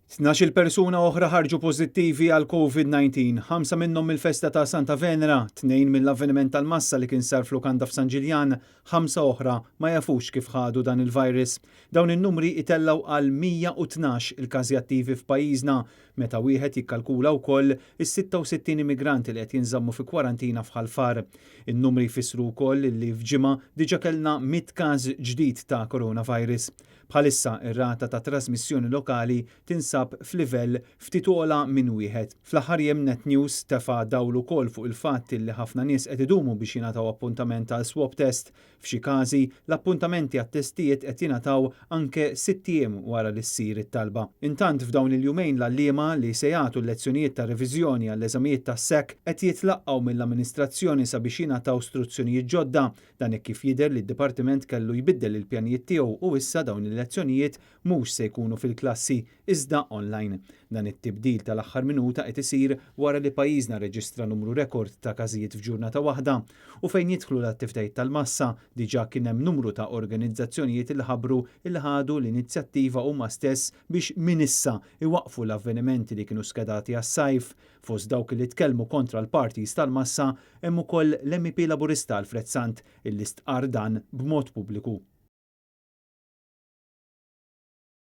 12-il persuna oħra ħarġu pożittivi għal COVID-19, ħamsa minnhom mill-festa ta' Santa Venera, tnejn mill-avveniment tal-massa li kien sar f'lukanda f'San Ġiljan, ħamsa oħra ma jafux kif ħadu dan il-virus. Dawn in-numri itellgħu għal 112 il-każi attivi f'pajjiżna, meta wieħed jikkalkula wkoll is-66 immigranti li qed jinżammu fi kwarantina f'Ħal Far. In-numri jfissru wkoll li f'ġimgħa diġà kellna 100 każ ġdid ta' coronavirus. Bħalissa, ir-rata ta' trażmissjoni lokali tinsab f'livell ftit ogħla minn wieħed. Fl-aħħar jiem Net News tefa' dawl ukoll fuq il-fatt li ħafna nies qed idumu biex jingħataw appuntament għal swab test. F'xi każi, l-appuntamenti għat-testijiet qed jingħataw anke sitt ijiem wara li ssir it-talba. Intant f'dawn il-jumejn l-għalliema li se jagħtu l-lezzjonijiet ta' reviżjoni għall-eżamijiet tas-SEC qed jitlaqqgħu mill-amministrazzjoni sabiex jingħataw struzzjonijiet ġodda. Dan hekk kif jidher li d-dipartiment kellu jbiddel il-pjanijiet tiegħu u issa dawn il-lezzjonijiet mhux se jkunu fil-klassi iżda online. Dan it-tibdil tal-aħħar minuta qed isir wara li pajjiżna rreġistra numru rekord ta' każijiet f'ġurnata waħda. U fejn jidħlu l-attivtajiet tal-massa, diġà kien hemm numru ta' organizzazzjonijiet li ħabbru li ħadu l-inizjattiva huma stess biex minn issa jwaqqfu l-avvenimenti li kienu skedati għas-sajf. Fost dawk li tkellmu kontra l-parties tal-massa hemm ukoll l-MEP Laburista Alfred Sant illi stqarr dan b'mod pubbliku.